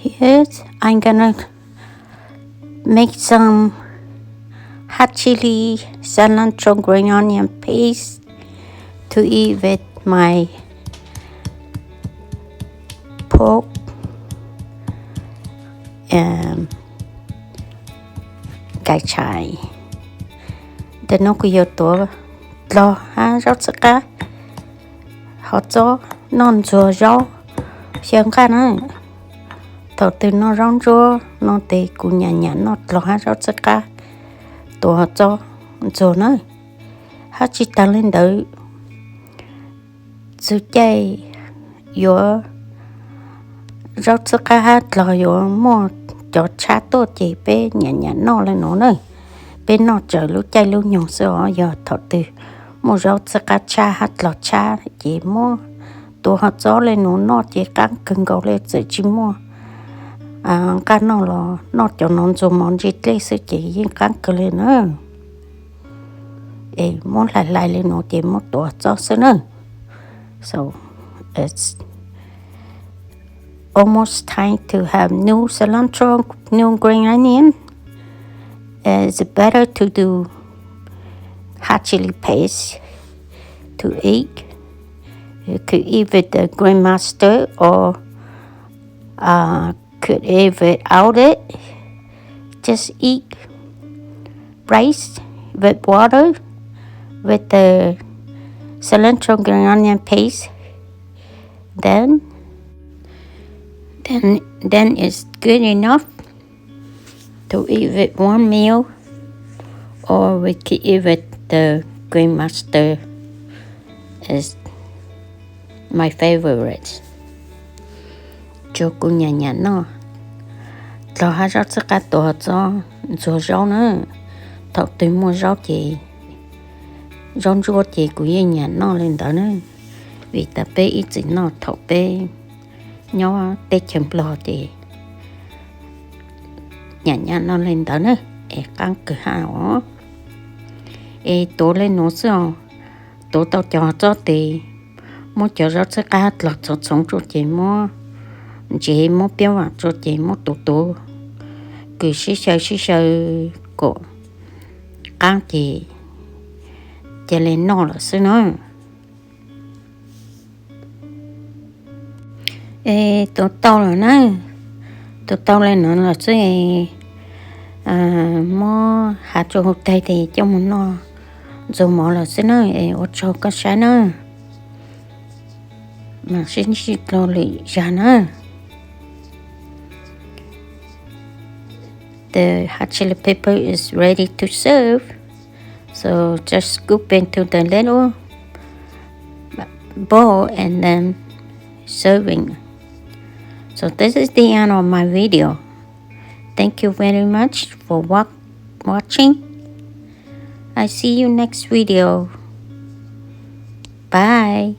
Yes, I'm gonna make some hot chili, cilantro, green onion paste to eat with my pork and nkaij tshais. Ntawm no kuv yuav tuav dlog hab zaub txhwb qab, hov txob, noj ntxuag zaub xyaw nqaj na. Thaum twg noj zaub ntsuab no tes kuv nyam nyam noj dlog hab zaub txhwb qab, tuav hov txob ntxuag na. Hab tsis tas li ntawd, txug caij yuav zaub txhwb qab hab dlog yuav muaj cov tshab tuaj ces peb nyam nyam noj li nuav na. Peb noj tsawg lub caij lub nyoog xwb os. Yog thaum twg muaj zaub txhwb qab tshab hab dlog tshab ces muab tuav hov txob li nuav noj ces qaab kawg nkaus le. Txawm tsis muaj nqaj noj los noj cov nuav ntxuag mov ntse dlej xwb ces yeej qaab kawg le na. Es muab hlais hlais li nuav ces muab tuav txob xwb na. So it's almost time to have new cilantro, new green onion. It's better to do hot chili paste to eat. You could eat with the green mustard or uh, could eat without it. Just eat rice with water with the cilantro green onion paste. Then, then, then it's good enough to eat with one meal, or we could eat with the green mustard. Is my favorite. Tsuas kuv nyam nyam noj dlog hab zaub txhwb qab tuav txob ntxuag zaub na. Thaum twg muaj zaub ces, zaub ntsuab ces kuv yeej nyam noj li ntawd na. Vim tas peb ib txwm noj thaum peb nyob teb chaws Nplog ces nyam nyam noj li ntawd na, es qaab kawg hab os. Es tuav le nuav xwb os. Tuav tau cov txob tes, muab cov zaub txhwb qab dlog txhoov txhoov tsua ces muab ntsev, muab piab vam tsua ces muab tuav tuav, kws sib xyaw sib xyaw kom qaab ces cia li noj lawm xwb na. Es tuav tau lawm na, tuav tau le nuav lawm xwb es muab hav tsua huv tag tes coj mus noj ntxuag mov lawm xwb na. Es ua tsaug koj saib na, mam sib ntsib dlua lwm zag na. The hot chili pepper is ready to serve. So just scoop into the little bowl and then serving. So this is the end of my video. Thank you very much for wa- watching. I see you next video. Bye.